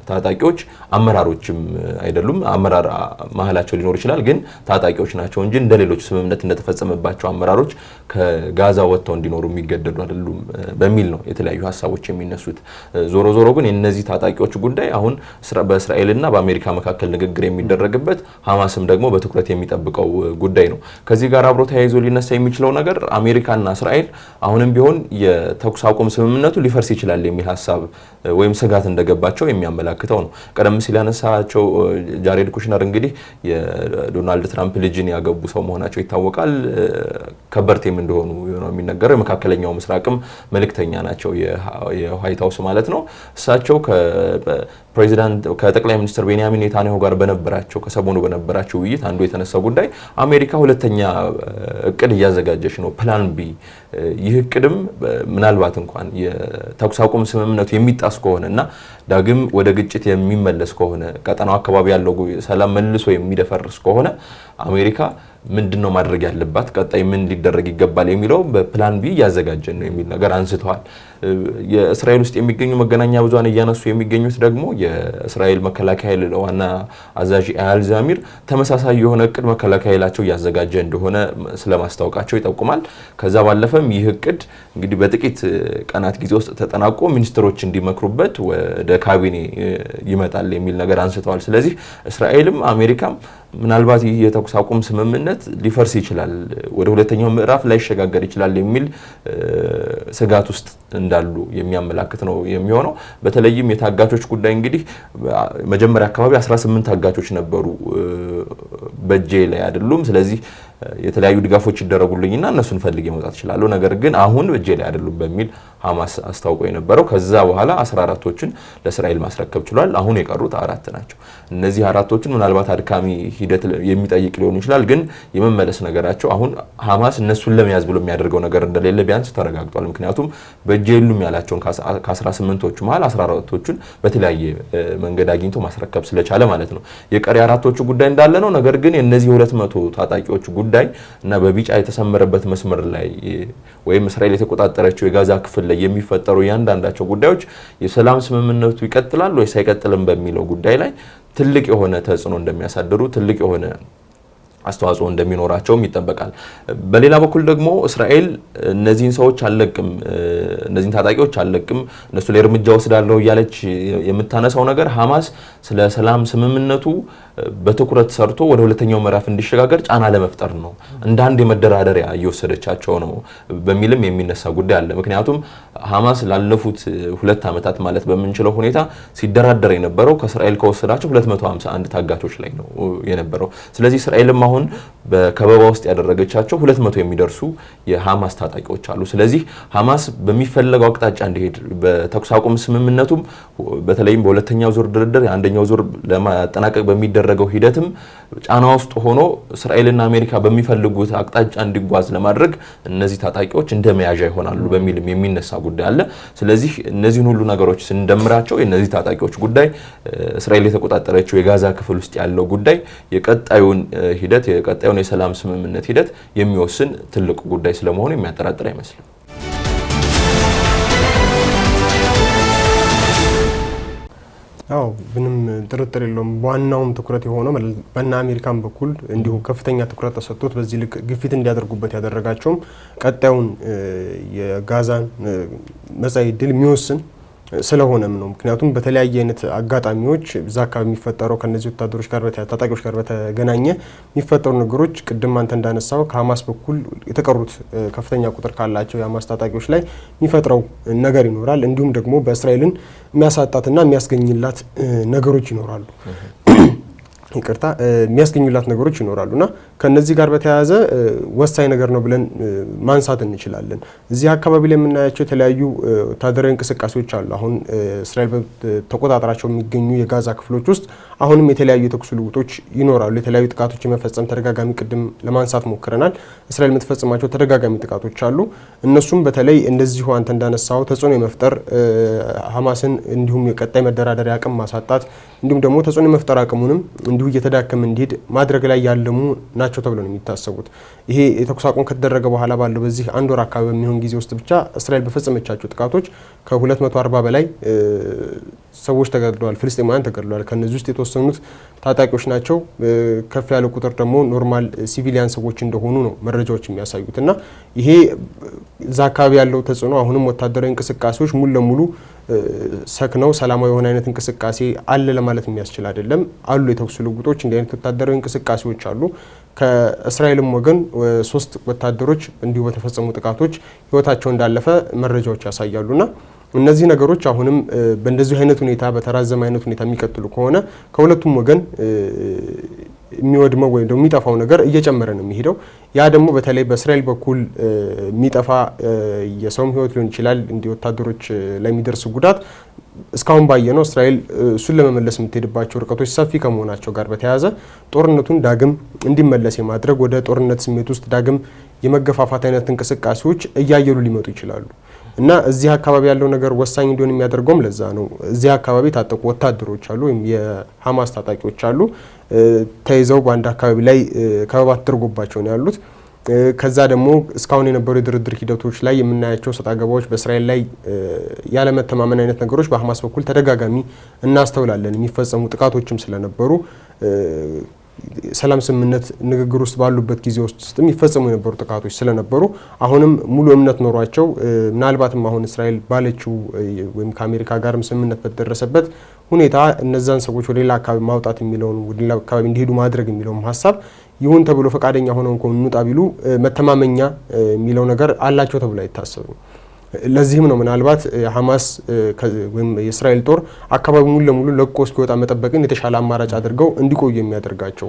ታጣቂዎች አመራሮችም አይደሉም። አመራር መሀላቸው ሊኖር ይችላል፣ ግን ታጣቂዎች ናቸው እንጂ እንደ ሌሎች ስምምነት እንደተፈጸመባቸው አመራሮች ከጋዛ ወጥተው እንዲኖሩ የሚገደዱ አይደሉም በሚል ነው የተለያዩ ሀሳቦች የሚነሱት። ዞሮ ዞሮ ግን የእነዚህ ታጣቂዎች ጉዳይ አሁን በእስራኤልና በአሜሪካ መካከል ንግግር የሚደረግበት፣ ሀማስም ደግሞ በትኩረት የሚጠብቀው ጉዳይ ነው። ከዚህ ጋር አብሮ ተያይዞ ሊነሳ የሚችለው ነገር አሜሪካና እስራኤል አሁንም ቢሆን የተኩስ አቁም ስምምነቱ ሊፈርስ ይችላል የሚል ሀሳብ ወይም ስጋት እንደገባቸው የሚያመላክተው ነው። ቀደም ሲል ያነሳቸው ጃሬድ ኩሽነር እንግዲህ የዶናልድ ትራምፕ ልጅን ያገቡ ሰው መሆናቸው ይታወቃል። ከበርቴም እንደሆኑ ነው የሚነገረው። የመካከለኛው ምስራቅም መልእክተኛ ናቸው፣ የዋይት ሀውስ ማለት ነው። እሳቸው ከፕሬዚዳንት ከጠቅላይ ሚኒስትር ቤንያሚን ኔታንያሁ ጋር በነበራቸው ከሰሞኑ በነበራቸው ውይይት አንዱ የተነሳው ጉዳይ አሜሪካ ሁለተኛ እቅድ እያዘጋጀች ነው፣ plan B። ይህ እቅድም ምናልባት እንኳን የተኩስ አቁም ስምምነቱ የሚጣስ ከሆነ እና ዳግም ወደ ግጭት የሚመለስ ከሆነ፣ ቀጠናው አካባቢ ያለው ሰላም መልሶ የሚደፈርስ ከሆነ አሜሪካ ምንድን ነው ማድረግ ያለባት፣ ቀጣይ ምን ሊደረግ ይገባል የሚለው በ plan B እያዘጋጀን ነው የሚል ነገር አንስተዋል። የእስራኤል ውስጥ የሚገኙ መገናኛ ብዙሃን እያነሱ የሚገኙት ደግሞ የእስራኤል መከላከያ ኃይል ዋና አዛዥ ኤያል ዛሚር ተመሳሳይ የሆነ እቅድ መከላከያ ኃይላቸው እያዘጋጀ እንደሆነ ስለማስታወቃቸው ይጠቁማል። ከዛ ባለፈም ይህ እቅድ እንግዲህ በጥቂት ቀናት ጊዜ ውስጥ ተጠናቆ ሚኒስትሮች እንዲመክሩበት ወደ ካቢኔ ይመጣል የሚል ነገር አንስተዋል። ስለዚህ እስራኤልም አሜሪካም ምናልባት ይህ የተኩስ አቁም ስምምነት ሊፈርስ ይችላል፣ ወደ ሁለተኛው ምዕራፍ ላይሸጋገር ይችላል የሚል ስጋት ውስጥ እንዳሉ የሚያመላክት ነው የሚሆነው። በተለይም የታጋቾች ጉዳይ እንግዲህ መጀመሪያ አካባቢ 18 ታጋቾች ነበሩ፣ በእጄ ላይ አይደሉም። ስለዚህ የተለያዩ ድጋፎች ይደረጉልኝና እነሱን ፈልጌ መውጣት እችላለሁ፣ ነገር ግን አሁን እጄ ላይ አይደሉም በሚል ሐማስ አስታውቆ የነበረው፣ ከዛ በኋላ 14ቶችን ለእስራኤል ማስረከብ ችሏል። አሁን የቀሩት 4 ናቸው። እነዚህ 4ቶችን ምናልባት አድካሚ ሂደት የሚጠይቅ ሊሆን ይችላል፣ ግን የመመለስ ነገራቸው አሁን ሐማስ እነሱን ለመያዝ ብሎ የሚያደርገው ነገር እንደሌለ ቢያንስ ተረጋግጧል። ምክንያቱም በእጄ የሉም ያላቸውን ከ18ቶቹ መሀል 14ቶቹን በተለያየ መንገድ አግኝቶ ማስረከብ ስለቻለ ማለት ነው። የቀሪ 4ቶቹ ጉዳይ እንዳለ ነው። ነገር ግን የእነዚህ 200 ታጣቂዎች ጉዳይ እና በቢጫ የተሰመረበት መስመር ላይ ወይም እስራኤል የተቆጣጠረችው የጋዛ ክፍል ላይ የሚፈጠሩ እያንዳንዳቸው ጉዳዮች የሰላም ስምምነቱ ይቀጥላል ወይስ አይቀጥልም በሚለው ጉዳይ ላይ ትልቅ የሆነ ተጽዕኖ እንደሚያሳድሩ፣ ትልቅ የሆነ አስተዋጽኦ እንደሚኖራቸውም ይጠበቃል። በሌላ በኩል ደግሞ እስራኤል እነዚህን ሰዎች አልለቅም፣ እነዚህን ታጣቂዎች አልለቅም፣ እነሱ ላይ እርምጃ ወስዳለሁ እያለች የምታነሳው ነገር ሐማስ ስለ ሰላም ስምምነቱ በትኩረት ሰርቶ ወደ ሁለተኛው ምዕራፍ እንዲሸጋገር ጫና ለመፍጠር ነው፣ እንደ አንድ የመደራደሪያ እየወሰደቻቸው ነው በሚልም የሚነሳ ጉዳይ አለ። ምክንያቱም ሐማስ ላለፉት 2 ዓመታት ማለት በምንችለው ሁኔታ ሲደራደር የነበረው ከእስራኤል ከወሰዳቸው 251 ታጋቾች ላይ ነው የነበረው። ስለዚህ እስራኤልም አሁን በከበባ ውስጥ ያደረገቻቸው 200 የሚደርሱ የሐማስ ታጣቂዎች አሉ። ስለዚህ ሐማስ በሚፈለገው አቅጣጫ እንዲሄድ በተኩስ አቁም ስምምነቱም በተለይም በሁለተኛው ዙር ድርድር የአንደኛው ዙር ለማጠናቀቅ በሚደረገው ሂደትም ጫና ውስጥ ሆኖ እስራኤልና አሜሪካ በሚፈልጉት አቅጣጫ እንዲጓዝ ለማድረግ እነዚህ ታጣቂዎች እንደ መያዣ ይሆናሉ በሚልም የሚነሳ ጉዳይ አለ። ስለዚህ እነዚህን ሁሉ ነገሮች ስንደምራቸው የእነዚህ ታጣቂዎች ጉዳይ፣ እስራኤል የተቆጣጠረችው የጋዛ ክፍል ውስጥ ያለው ጉዳይ የቀጣዩን ሂደት፣ የቀጣዩን የሰላም ስምምነት ሂደት የሚወስን ትልቁ ጉዳይ ስለመሆኑ የሚያጠራጥር አይመስልም። አዎ፣ ምንም ጥርጥር የለውም። ዋናውም ትኩረት የሆነው በእነ አሜሪካን በኩል እንዲሁ ከፍተኛ ትኩረት ተሰጥቶት በዚህ ልክ ግፊት እንዲያደርጉበት ያደረጋቸውም ቀጣዩን የጋዛን መጻኢ ዕድል የሚወስን ስለሆነም ነው። ምክንያቱም በተለያየ አይነት አጋጣሚዎች እዛ አካባቢ የሚፈጠረው ከነዚህ ወታደሮች ጋር ታጣቂዎች ጋር በተገናኘ የሚፈጠሩ ነገሮች ቅድም አንተ እንዳነሳው ከሀማስ በኩል የተቀሩት ከፍተኛ ቁጥር ካላቸው የሀማስ ታጣቂዎች ላይ የሚፈጥረው ነገር ይኖራል። እንዲሁም ደግሞ በእስራኤልን የሚያሳጣትና የሚያስገኝላት ነገሮች ይኖራሉ። ይቅርታ፣ የሚያስገኙላት ነገሮች ይኖራሉ እና ከነዚህ ጋር በተያያዘ ወሳኝ ነገር ነው ብለን ማንሳት እንችላለን። እዚህ አካባቢ ላይ የምናያቸው የተለያዩ ወታደራዊ እንቅስቃሴዎች አሉ። አሁን እስራኤል ተቆጣጥራቸው የሚገኙ የጋዛ ክፍሎች ውስጥ አሁንም የተለያዩ የተኩስ ልውውጦች ይኖራሉ። የተለያዩ ጥቃቶች የመፈጸም ተደጋጋሚ ቅድም ለማንሳት ሞክረናል። እስራኤል የምትፈጽማቸው ተደጋጋሚ ጥቃቶች አሉ። እነሱም በተለይ እንደዚሁ አንተ እንዳነሳው ተጽዕኖ የመፍጠር፣ ሀማስን እንዲሁም የቀጣይ መደራደሪያ አቅም ማሳጣት፣ እንዲሁም ደግሞ ተጽዕኖ የመፍጠር አቅሙንም እንዲሁ እየተዳከመ እንዲሄድ ማድረግ ላይ ያለሙ ናቸው ተብሎ ነው የሚታሰቡት። ይሄ የተኩስ አቁም ከተደረገ በኋላ ባለው በዚህ አንድ ወር አካባቢ በሚሆን ጊዜ ውስጥ ብቻ እስራኤል በፈጸመቻቸው ጥቃቶች ከ240 በላይ ሰዎች ተገድለዋል፣ ፍልስጤማውያን ተገድለዋል። ከነዚህ ውስጥ የተወሰኑት ታጣቂዎች ናቸው። ከፍ ያለ ቁጥር ደግሞ normal civilian ሰዎች እንደሆኑ ነው መረጃዎች የሚያሳዩት። እና ይሄ እዛ አካባቢ ያለው ተጽዕኖ አሁንም ወታደራዊ እንቅስቃሴዎች ሙሉ ለሙሉ ሰክነው ሰላማዊ የሆነ አይነት እንቅስቃሴ አለ ለማለት የሚያስችል አይደለም። አሉ የተኩስ ልውውጦች፣ እንዲህ አይነት ወታደራዊ እንቅስቃሴዎች አሉ። ከእስራኤልም ወገን 3 ወታደሮች እንዲሁ በተፈጸሙ ጥቃቶች ህይወታቸው እንዳለፈ መረጃዎች ያሳያሉና እነዚህ ነገሮች አሁንም በእንደዚህ አይነት ሁኔታ በተራዘመ አይነት ሁኔታ የሚቀጥሉ ከሆነ ከሁለቱም ወገን የሚወድመው ወይም ደግሞ የሚጠፋው ነገር እየጨመረ ነው የሚሄደው። ያ ደግሞ በተለይ በእስራኤል በኩል የሚጠፋ የሰውም ሕይወት ሊሆን ይችላል፣ እንዲህ ወታደሮች ላይ የሚደርስ ጉዳት እስካሁን ባየነው እስራኤል እሱን ለመመለስ የምትሄድባቸው ርቀቶች ሰፊ ከመሆናቸው ጋር በተያያዘ ጦርነቱን ዳግም እንዲመለስ የማድረግ፣ ወደ ጦርነት ስሜት ውስጥ ዳግም የመገፋፋት አይነት እንቅስቃሴዎች እያየሉ ሊመጡ ይችላሉ። እና እዚህ አካባቢ ያለው ነገር ወሳኝ እንዲሆን የሚያደርገውም ለዛ ነው። እዚህ አካባቢ የታጠቁ ወታደሮች አሉ፣ ወይም የሀማስ ታጣቂዎች አሉ። ተይዘው በአንድ አካባቢ ላይ ከበባ ተደርጎባቸው ነው ያሉት። ከዛ ደግሞ እስካሁን የነበሩ የድርድር ሂደቶች ላይ የምናያቸው ሰጣ ገባዎች፣ በእስራኤል ላይ ያለመተማመን አይነት ነገሮች በሀማስ በኩል ተደጋጋሚ እናስተውላለን። የሚፈጸሙ ጥቃቶችም ስለነበሩ፣ ሰላም ስምምነት ንግግር ውስጥ ባሉበት ጊዜ ውስጥ የሚፈጸሙ የነበሩ ጥቃቶች ስለነበሩ፣ አሁንም ሙሉ እምነት ኖሯቸው ምናልባትም አሁን እስራኤል ባለችው ወይም ከአሜሪካ ጋርም ስምምነት በተደረሰበት ሁኔታ እነዛን ሰዎች ወደ ሌላ አካባቢ ማውጣት የሚለውን፣ ወደ ሌላ አካባቢ እንዲሄዱ ማድረግ የሚለውም ሀሳብ ይሁን ተብሎ ፈቃደኛ ሆነው እንኳን እንውጣ ቢሉ መተማመኛ የሚለው ነገር አላቸው ተብሎ አይታሰብም። ለዚህም ነው ምናልባት ሀማስ ወይም የእስራኤል ጦር አካባቢ ሙሉ ለሙሉ ለቆ እስኪወጣ መጠበቅን የተሻለ አማራጭ አድርገው እንዲቆዩ የሚያደርጋቸው።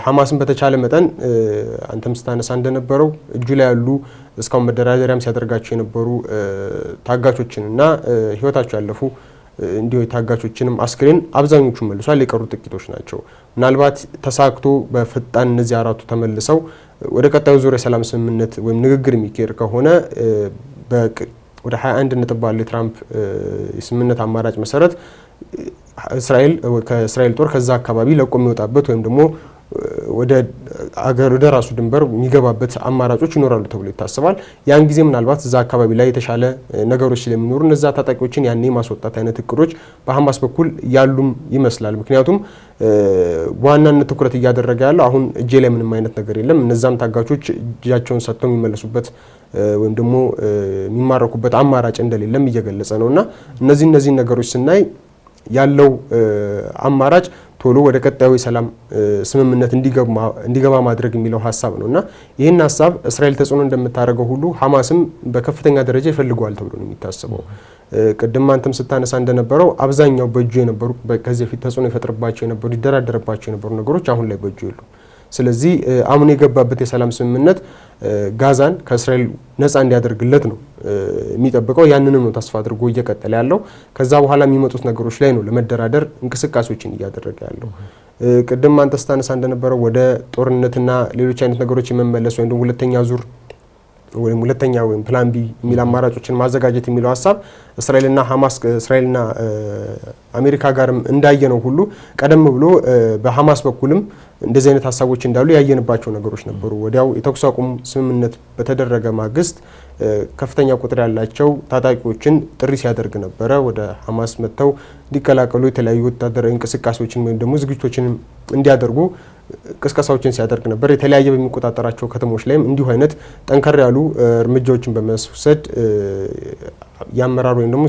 ሀማስን በተቻለ መጠን አንተም ስታነሳ እንደነበረው እጁ ላይ ያሉ፣ እስካሁን መደራደሪያም ሲያደርጋቸው የነበሩ ታጋቾችን እና ሕይወታቸው ያለፉ እንዲሁ የታጋቾችንም አስክሬን አብዛኞቹ መልሷል። የቀሩ ጥቂቶች ናቸው። ምናልባት ተሳክቶ በፈጣን እነዚህ አራቱ ተመልሰው ወደ ቀጣዩ ዙር የሰላም ስምምነት ወይም ንግግር የሚካሄድ ከሆነ፣ ወደ 21 ነጥብ ባለው የትራምፕ የስምምነት አማራጭ መሰረት እስራኤል ከእስራኤል ጦር ከዛ አካባቢ ለቆ የሚወጣበት ወይም ደግሞ ወደ አገር ወደ ራሱ ድንበር የሚገባበት አማራጮች ይኖራሉ ተብሎ ይታሰባል። ያን ጊዜ ምናልባት እዛ አካባቢ ላይ የተሻለ ነገሮች ስለሚኖሩ እነዛ ታጣቂዎችን ያኔ ማስወጣት አይነት እቅዶች በሀማስ በኩል ያሉም ይመስላል። ምክንያቱም በዋናነት ትኩረት እያደረገ ያለው አሁን እጄ ላይ ምንም አይነት ነገር የለም፣ እነዛም ታጋቾች እጃቸውን ሰጥተው የሚመለሱበት ወይም ደግሞ የሚማረኩበት አማራጭ እንደሌለም እየገለጸ ነው። እና እነዚህን ነገሮች ስናይ ያለው አማራጭ ቶሎ ወደ ቀጣዩ የሰላም ስምምነት እንዲገባ ማድረግ የሚለው ሀሳብ ነው። እና ይህን ሀሳብ እስራኤል ተጽዕኖ እንደምታደርገው ሁሉ ሀማስም በከፍተኛ ደረጃ ይፈልገዋል ተብሎ ነው የሚታሰበው። ቅድም አንተም ስታነሳ እንደነበረው አብዛኛው በእጁ የነበሩ፣ ከዚህ በፊት ተጽዕኖ ይፈጥርባቸው የነበሩ፣ ይደራደርባቸው የነበሩ ነገሮች አሁን ላይ በእጁ የሉም። ስለዚህ አሁን የገባበት የሰላም ስምምነት ጋዛን ከእስራኤል ነፃ እንዲያደርግለት ነው የሚጠብቀው። ያንንም ነው ተስፋ አድርጎ እየቀጠለ ያለው። ከዛ በኋላ የሚመጡት ነገሮች ላይ ነው ለመደራደር እንቅስቃሴዎችን እያደረገ ያለው። ቅድም አንተ ስታነሳ እንደነበረው ወደ ጦርነትና ሌሎች አይነት ነገሮች የመመለስ ወይም ደግሞ ሁለተኛ ዙር ወይም ሁለተኛ ወይም plan B የሚል አማራጮችን ማዘጋጀት የሚለው ሀሳብ እስራኤልና ሀማስ፣ እስራኤልና አሜሪካ ጋርም እንዳየነው ሁሉ ቀደም ብሎ በሀማስ በኩልም እንደዚህ አይነት ሀሳቦች እንዳሉ ያየንባቸው ነገሮች ነበሩ። ወዲያው የተኩስ አቁም ስምምነት በተደረገ ማግስት ከፍተኛ ቁጥር ያላቸው ታጣቂዎችን ጥሪ ሲያደርግ ነበረ። ወደ ሀማስ መጥተው እንዲቀላቀሉ የተለያዩ ወታደራዊ እንቅስቃሴዎችን ወይም ደግሞ ዝግጅቶችን እንዲያደርጉ ቅስቀሳዎችን ሲያደርግ ነበር። የተለያየ በሚቆጣጠራቸው ከተሞች ላይም እንዲሁ አይነት ጠንከር ያሉ እርምጃዎችን በመውሰድ የአመራር ወይም ደግሞ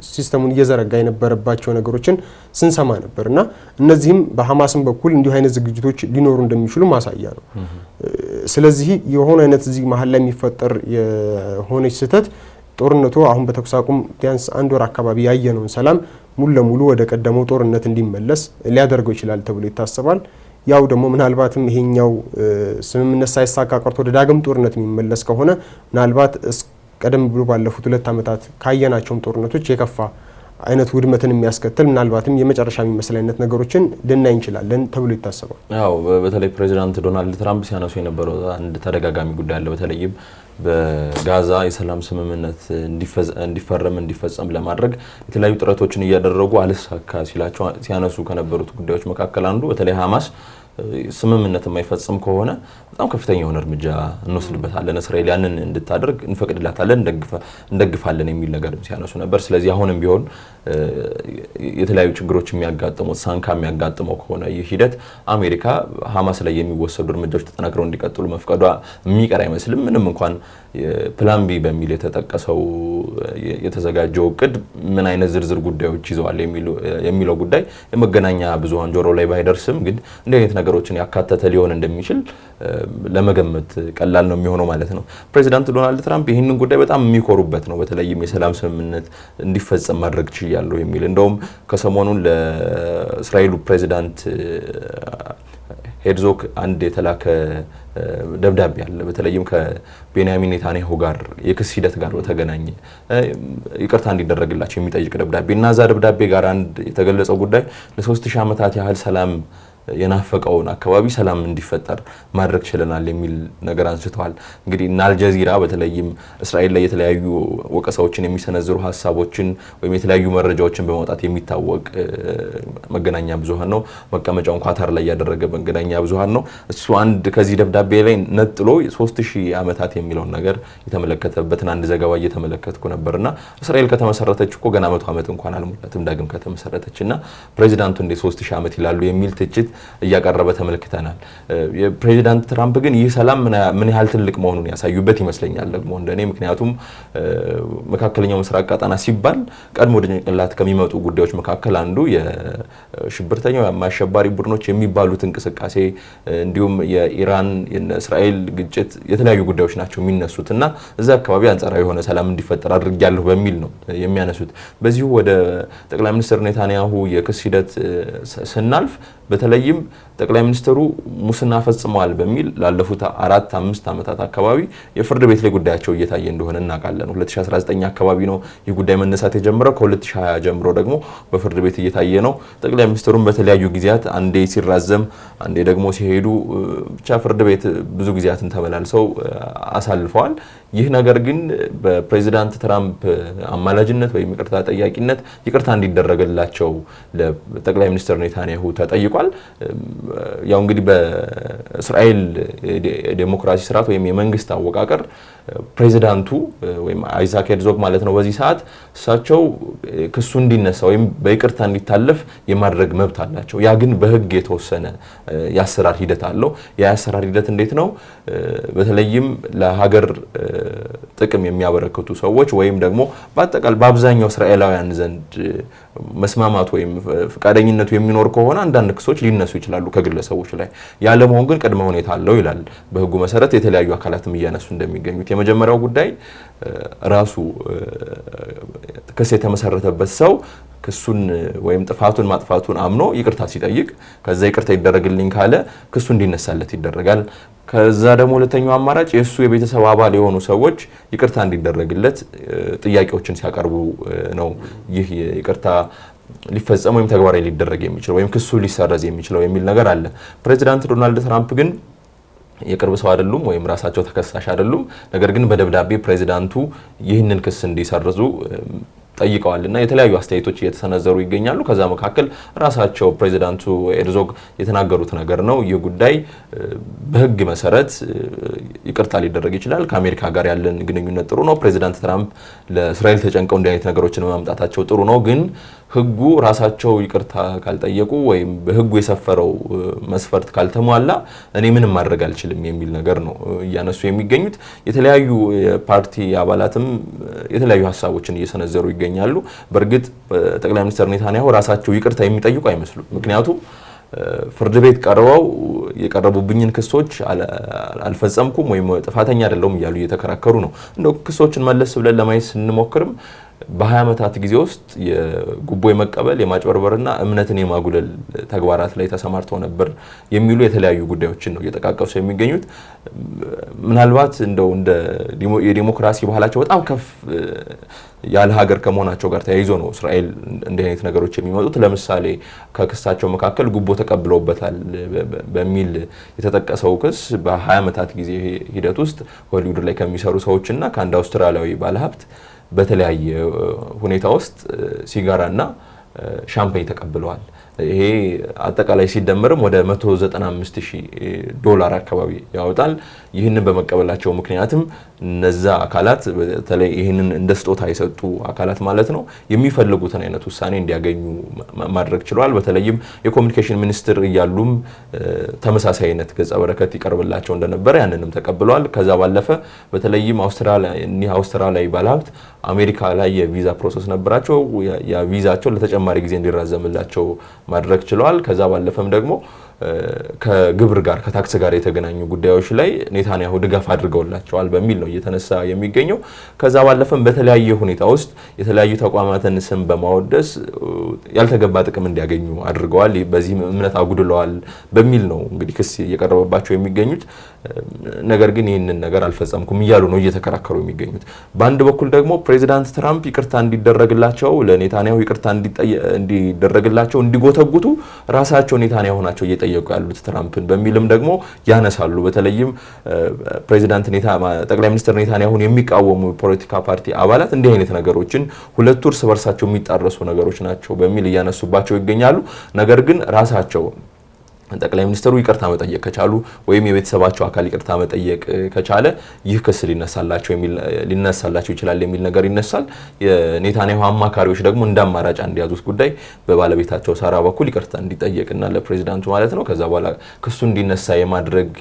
system ኡን እየዘረጋ የነበረባቸው ነገሮችን ስንሰማ ነበር። እና እነዚህም በሀማስም በኩል እንዲሁ አይነት ዝግጅቶች ሊኖሩ እንደሚችሉ ማሳያ ነው። ስለዚህ የሆነ አይነት እዚህ መሀል ላይ የሚፈጠር የሆነች ስህተት ጦርነቱ አሁን በተኩስ አቁም ቢያንስ አንድ ወር አካባቢ ያየነውን ሰላም ሙሉ ለሙሉ ወደ ቀደመው ጦርነት እንዲመለስ ሊያደርገው ይችላል ተብሎ ይታሰባል። ያው ደግሞ ምናልባትም ይሄኛው ስምምነት ሳይሳካ ቀርቶ ወደ ዳግም ጦርነት የሚመለስ ከሆነ ምናልባት ቀደም ብሎ ባለፉት 2 ዓመታት ካየናቸውም ጦርነቶች የከፋ አይነት ውድመትን የሚያስከትል፣ ምናልባትም የመጨረሻ የሚመስል አይነት ነገሮችን ልናይ እንችላለን ተብሎ ይታሰባል። ያው በተለይ ፕሬዚዳንት ዶናልድ ትራምፕ ሲያነሱ የነበረው አንድ ተደጋጋሚ ጉዳይ አለ። በተለይም በጋዛ የሰላም ስምምነት እንዲፈረም፣ እንዲፈጸም ለማድረግ የተለያዩ ጥረቶችን እያደረጉ አልሳካ ሲላቸው ሲያነሱ ከነበሩት ጉዳዮች መካከል አንዱ በተለይ ሀማስ ስምምነት የማይፈጽም ከሆነ በጣም ከፍተኛ የሆነ እርምጃ እንወስድበታለን፣ እስራኤል ያንን እንድታደርግ እንፈቅድላታለን፣ እንደግፋለን የሚል ነገር ሲያነሱ ነበር። ስለዚህ አሁንም ቢሆን የተለያዩ ችግሮች የሚያጋጥሙት፣ ሳንካ የሚያጋጥመው ከሆነ ይህ ሂደት አሜሪካ ሀማስ ላይ የሚወሰዱ እርምጃዎች ተጠናክረው እንዲቀጥሉ መፍቀዷ የሚቀር አይመስልም። ምንም እንኳን plan B በሚል የተጠቀሰው፣ የተዘጋጀው እቅድ ምን አይነት ዝርዝር ጉዳዮች ይዘዋል የሚለው ጉዳይ የመገናኛ ብዙኃን ጆሮ ላይ ባይደርስም፣ ግን እንዲህ አይነት ነገሮችን ያካተተ ሊሆን እንደሚችል ለመገመት ቀላል ነው የሚሆነው ማለት ነው። ፕሬዚዳንት ዶናልድ ትራምፕ ይህንን ጉዳይ በጣም የሚኮሩበት ነው። በተለይም የሰላም ስምምነት እንዲፈጸም ማድረግ ችያለሁ የሚል፣ እንደውም ከሰሞኑን ለእስራኤሉ ፕሬዚዳንት ሄርዞግ አንድ የተላከ ደብዳቤ አለ። በተለይም ከቤንያሚን ኔታንያሁ ጋር የክስ ሂደት ጋር በተገናኘ ይቅርታ እንዲደረግላቸው የሚጠይቅ ደብዳቤ እና እዛ ደብዳቤ ጋር አንድ የተገለጸው ጉዳይ ለ3000 ዓመታት ያህል ሰላም የናፈቀውን አካባቢ ሰላም እንዲፈጠር ማድረግ ችለናል የሚል ነገር አንስተዋል። እንግዲህ እና አልጀዚራ በተለይም እስራኤል ላይ የተለያዩ ወቀሳዎችን የሚሰነዝሩ ሀሳቦችን ወይም የተለያዩ መረጃዎችን በማውጣት የሚታወቅ መገናኛ ብዙኃን ነው። መቀመጫውን ኳታር ላይ ያደረገ መገናኛ ብዙኃን ነው። እሱ አንድ ከዚህ ደብዳቤ ላይ ነጥሎ 3000 ዓመታት የሚለውን ነገር የተመለከተበትን አንድ ዘገባ እየተመለከትኩ ነበርና እስራኤል ከተመሰረተች እኮ ገና 100 ዓመት እንኳን አልሞላትም ዳግም ከተመሰረተች እና ፕሬዚዳንቱ እንዴ 3000 ዓመት ይላሉ የሚል ትችት እያቀረበ ተመልክተናል። የፕሬዚዳንት ትራምፕ ግን ይህ ሰላም ምን ያህል ትልቅ መሆኑን ያሳዩበት ይመስለኛል ደግሞ እንደኔ። ምክንያቱም መካከለኛው ምስራቅ ቀጠና ሲባል ቀድሞ ወደ ጭንቅላት ከሚመጡ ጉዳዮች መካከል አንዱ የሽብርተኛው የአሸባሪ ቡድኖች የሚባሉት እንቅስቃሴ እንዲሁም የኢራን የእስራኤል ግጭት የተለያዩ ጉዳዮች ናቸው የሚነሱት እና እዛ አካባቢ አንጻራዊ የሆነ ሰላም እንዲፈጠር አድርጊያለሁ በሚል ነው የሚያነሱት። በዚሁ ወደ ጠቅላይ ሚኒስትር ኔታንያሁ የክስ ሂደት ስናልፍ በተለይም ጠቅላይ ሚኒስትሩ ሙስና ፈጽመዋል በሚል ላለፉት 4-5 ዓመታት አካባቢ የፍርድ ቤት ላይ ጉዳያቸው እየታየ እንደሆነ እናውቃለን። 2019 አካባቢ ነው ይህ ጉዳይ መነሳት የጀመረው። ከ2020 ጀምሮ ደግሞ በፍርድ ቤት እየታየ ነው። ጠቅላይ ሚኒስትሩም በተለያዩ ጊዜያት አንዴ ሲራዘም፣ አንዴ ደግሞ ሲሄዱ ብቻ ፍርድ ቤት ብዙ ጊዜያትን ተመላልሰው አሳልፈዋል። ይህ ነገር ግን በፕሬዚዳንት ትራምፕ አማላጅነት ወይም ይቅርታ ጠያቂነት ይቅርታ እንዲደረግላቸው ለጠቅላይ ሚኒስትር ኔታንያሁ ተጠይቋል። ያው እንግዲህ በእስራኤል ዴሞክራሲ ስርዓት ወይም የመንግስት አወቃቀር ፕሬዚዳንቱ ወይም አይዛክ ሄርዞግ ማለት ነው በዚህ ሰዓት እሳቸው ክሱ እንዲነሳ ወይም በይቅርታ እንዲታለፍ የማድረግ መብት አላቸው። ያ ግን በህግ የተወሰነ የአሰራር ሂደት አለው። የአሰራር ሂደት እንዴት ነው? በተለይም ለሀገር ጥቅም የሚያበረክቱ ሰዎች ወይም ደግሞ በአጠቃላይ በአብዛኛው እስራኤላውያን ዘንድ መስማማት ወይም ፈቃደኝነቱ የሚኖር ከሆነ አንዳንድ ክሶች ሊነሱ ይችላሉ ከግለሰቦች ላይ። ያለመሆን ግን ቅድመ ሁኔታ አለው ይላል። በህጉ መሰረት የተለያዩ አካላትም እያነሱ እንደሚገኙት የመጀመሪያው ጉዳይ ራሱ ክስ የተመሰረተበት ሰው ክሱን ወይም ጥፋቱን ማጥፋቱን አምኖ ይቅርታ ሲጠይቅ ከዛ ይቅርታ ይደረግልኝ ካለ ክሱ እንዲነሳለት ይደረጋል። ከዛ ደግሞ ሁለተኛው አማራጭ የእሱ የቤተሰብ አባል የሆኑ ሰዎች ይቅርታ እንዲደረግለት ጥያቄዎችን ሲያቀርቡ ነው ይህ ይቅርታ ሊፈጸም ወይም ተግባራዊ ሊደረግ የሚችለው ወይም ክሱ ሊሰረዝ የሚችለው የሚል ነገር አለ። ፕሬዚዳንት ዶናልድ ትራምፕ ግን የቅርብ ሰው አይደሉም ወይም ራሳቸው ተከሳሽ አይደሉም። ነገር ግን በደብዳቤ ፕሬዚዳንቱ ይህንን ክስ እንዲሰርዙ ጠይቀዋል እና የተለያዩ አስተያየቶች እየተሰነዘሩ ይገኛሉ። ከዛ መካከል ራሳቸው ፕሬዚዳንቱ ሄርዞግ የተናገሩት ነገር ነው። ይህ ጉዳይ በሕግ መሰረት ይቅርታ ሊደረግ ይችላል። ከአሜሪካ ጋር ያለን ግንኙነት ጥሩ ነው። ፕሬዚዳንት ትራምፕ ለእስራኤል ተጨንቀው እንዲህ አይነት ነገሮችን ማምጣታቸው ጥሩ ነው። ግን ሕጉ ራሳቸው ይቅርታ ካልጠየቁ ወይም በሕጉ የሰፈረው መስፈርት ካልተሟላ እኔ ምንም ማድረግ አልችልም የሚል ነገር ነው እያነሱ የሚገኙት። የተለያዩ የፓርቲ አባላትም የተለያዩ ሀሳቦችን እየሰነዘሩ ይገኛሉ። በእርግጥ ጠቅላይ ሚኒስትር ኔታንያሁ ራሳቸው ይቅርታ የሚጠይቁ አይመስሉም። ምክንያቱም ፍርድ ቤት ቀርበው የቀረቡብኝን ክሶች አልፈጸምኩም ወይም ጥፋተኛ አይደለሁም እያሉ እየተከራከሩ ነው። እንደው ክሶችን መለስ ብለን ለማየት ስንሞክርም በ20 ዓመታት ጊዜ ውስጥ የጉቦ የመቀበል የማጭበርበርና እምነትን የማጉደል ተግባራት ላይ ተሰማርተው ነበር የሚሉ የተለያዩ ጉዳዮችን ነው እየጠቃቀሱ የሚገኙት። ምናልባት እንደው እንደ የዲሞክራሲ ባህላቸው በጣም ከፍ ያለ ሀገር ከመሆናቸው ጋር ተያይዞ ነው እስራኤል እንዲህ አይነት ነገሮች የሚመጡት። ለምሳሌ ከክሳቸው መካከል ጉቦ ተቀብለውበታል በሚል የተጠቀሰው ክስ በ20 ዓመታት ጊዜ ሂደት ውስጥ ሆሊውድ ላይ ከሚሰሩ ሰዎችና ከአንድ አውስትራሊያዊ ባለሀብት በተለያየ ሁኔታ ውስጥ ሲጋራና ሻምፓኝ ተቀብለዋል። ይሄ አጠቃላይ ሲደመርም ወደ $195,000 አካባቢ ያወጣል። ይህንን በመቀበላቸው ምክንያትም እነዛ አካላት በተለይ ይህንን እንደ ስጦታ የሰጡ አካላት ማለት ነው የሚፈልጉትን አይነት ውሳኔ እንዲያገኙ ማድረግ ችለዋል። በተለይም የኮሚኒኬሽን ሚኒስትር እያሉም ተመሳሳይ አይነት ገጸ በረከት ይቀርብላቸው እንደነበረ ያንንም ተቀብለዋል። ከዛ ባለፈ በተለይም አውስትራሊያዊ ባለሀብት አሜሪካ ላይ የቪዛ process ነበራቸው። የቪዛቸው ለተጨማሪ ጊዜ እንዲራዘምላቸው ማድረግ ችለዋል። ከዛ ባለፈም ደግሞ ከግብር ጋር ከታክስ ጋር የተገናኙ ጉዳዮች ላይ ኔታንያሁ ድጋፍ አድርገውላቸዋል በሚል ነው እየተነሳ የሚገኘው። ከዛ ባለፈም በተለያየ ሁኔታ ውስጥ የተለያዩ ተቋማትን ስም በማወደስ ያልተገባ ጥቅም እንዲያገኙ አድርገዋል፣ በዚህም እምነት አጉድለዋል በሚል ነው እንግዲህ ክስ እየቀረበባቸው የሚገኙት። ነገር ግን ይህንን ነገር አልፈጸምኩም እያሉ ነው እየተከራከሩ የሚገኙት። በአንድ በኩል ደግሞ ፕሬዚዳንት ትራምፕ ይቅርታ እንዲደረግላቸው ለኔታንያሁ ይቅርታ እንዲደረግላቸው እንዲጎተጉቱ ራሳቸው ኔታንያሁ ናቸው እየጠየቁ ያሉት ትራምፕን በሚልም ደግሞ ያነሳሉ። በተለይም ፕሬዚዳንት ጠቅላይ ሚኒስትር ኔታንያሁን የሚቃወሙ የፖለቲካ ፓርቲ አባላት እንዲህ አይነት ነገሮችን ሁለቱ እርስ በርሳቸው የሚጣረሱ ነገሮች ናቸው በሚል እያነሱባቸው ይገኛሉ። ነገር ግን ራሳቸው ጠቅላይ ሚኒስትሩ ይቅርታ መጠየቅ ከቻሉ ወይም የቤተሰባቸው አካል ይቅርታ መጠየቅ ከቻለ ይህ ክስ ሊነሳላቸው ይችላል የሚል ነገር ይነሳል። የኔታንያሁ አማካሪዎች ደግሞ እንደ አማራጭ እንዲያዙት ጉዳይ በባለቤታቸው ሳራ በኩል ይቅርታ እንዲጠየቅና ለፕሬዚዳንቱ ማለት ነው ከዛ በኋላ ክሱ እንዲነሳ የማድረግ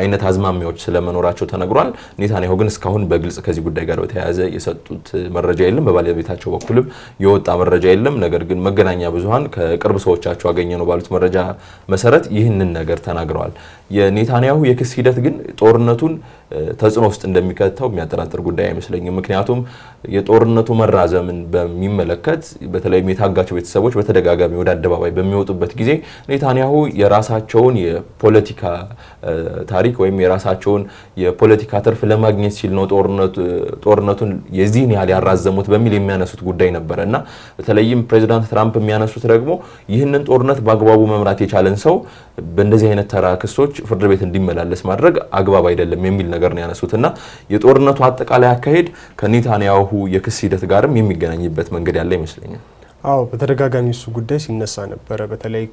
አይነት አዝማሚያዎች ስለመኖራቸው ተነግሯል። ኔታንያሁ ግን እስካሁን በግልጽ ከዚህ ጉዳይ ጋር በተያያዘ የሰጡት መረጃ የለም። በባለቤታቸው በኩልም የወጣ መረጃ የለም። ነገር ግን መገናኛ ብዙኃን ከቅርብ ሰዎቻቸው አገኘ ነው ባሉት መረጃ መሰረት ይህንን ነገር ተናግረዋል። የኔታንያሁ የክስ ሂደት ግን ጦርነቱን ተጽዕኖ ውስጥ እንደሚከተው የሚያጠራጥር ጉዳይ አይመስለኝም። ምክንያቱም የጦርነቱ መራዘምን በሚመለከት በተለይም የታጋቸው ቤተሰቦች በተደጋጋሚ ወደ አደባባይ በሚወጡበት ጊዜ ኔታንያሁ የራሳቸውን የፖለቲካ ታሪክ ወይም የራሳቸውን የፖለቲካ ትርፍ ለማግኘት ሲል ነው ጦርነቱን የዚህን ያህል ያራዘሙት በሚል የሚያነሱት ጉዳይ ነበረ እና በተለይም ፕሬዚዳንት ትራምፕ የሚያነሱት ደግሞ ይህንን ጦርነት በአግባቡ መምራት የቻለን ሰው በእንደዚህ አይነት ተራ ክሶች ፍርድ ቤት እንዲመላለስ ማድረግ አግባብ አይደለም የሚል ነገር ነው ያነሱት እና የጦርነቱ አጠቃላይ አካሄድ ከኔታንያሁ የክስ ሂደት ጋርም የሚገናኝበት መንገድ ያለ ይመስለኛል። አዎ፣ በተደጋጋሚ እሱ ጉዳይ ሲነሳ ነበረ። በተለይ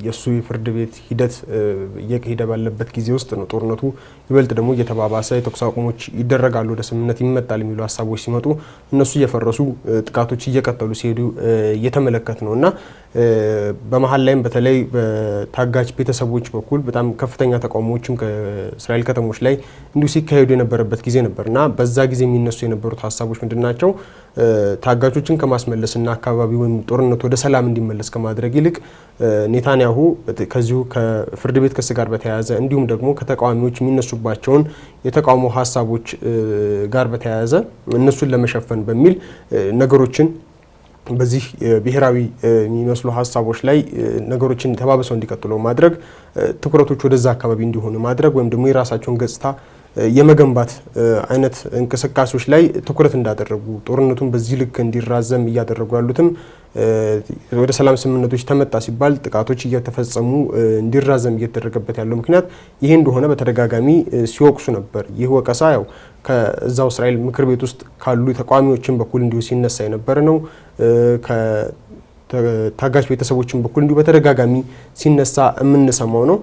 የእሱ የፍርድ ቤት ሂደት እየሄደ ባለበት ጊዜ ውስጥ ነው ጦርነቱ ይበልጥ ደግሞ እየተባባሰ የተኩስ አቁሞች ይደረጋሉ፣ ወደ ስምምነት ይመጣል የሚሉ ሀሳቦች ሲመጡ እነሱ እየፈረሱ ጥቃቶች እየቀጠሉ ሲሄዱ እየተመለከት ነው እና በመሀል ላይም በተለይ በታጋች ቤተሰቦች በኩል በጣም ከፍተኛ ተቃውሞዎችም ከእስራኤል ከተሞች ላይ እንዲሁ ሲካሄዱ የነበረበት ጊዜ ነበር እና በዛ ጊዜ የሚነሱ የነበሩት ሀሳቦች ምንድን ናቸው? ታጋቾችን ከማስመለስና አካባቢ ወይም ጦርነቱ ወደ ሰላም እንዲመለስ ከማድረግ ይልቅ ኔታንያሁ ከዚሁ ከፍርድ ቤት ክስ ጋር በተያያዘ እንዲሁም ደግሞ ከተቃዋሚዎች የሚነሱባቸውን የተቃውሞ ሀሳቦች ጋር በተያያዘ እነሱን ለመሸፈን በሚል ነገሮችን በዚህ ብሔራዊ የሚመስሉ ሀሳቦች ላይ ነገሮችን ተባብሰው እንዲቀጥሉ ማድረግ፣ ትኩረቶች ወደዛ አካባቢ እንዲሆኑ ማድረግ ወይም ደግሞ የራሳቸውን ገጽታ የመገንባት አይነት እንቅስቃሴዎች ላይ ትኩረት እንዳደረጉ፣ ጦርነቱን በዚህ ልክ እንዲራዘም እያደረጉ ያሉትም ወደ ሰላም ስምምነቶች ተመጣ ሲባል ጥቃቶች እየተፈጸሙ እንዲራዘም እየተደረገበት ያለው ምክንያት ይሄ እንደሆነ በተደጋጋሚ ሲወቅሱ ነበር። ይህ ወቀሳ ያው ከዛው እስራኤል ምክር ቤት ውስጥ ካሉ ተቃዋሚዎችን በኩል እንዲሁ ሲነሳ የነበረ ነው። ታጋች ቤተሰቦችን በኩል እንዲሁ በተደጋጋሚ ሲነሳ የምንሰማው ነው።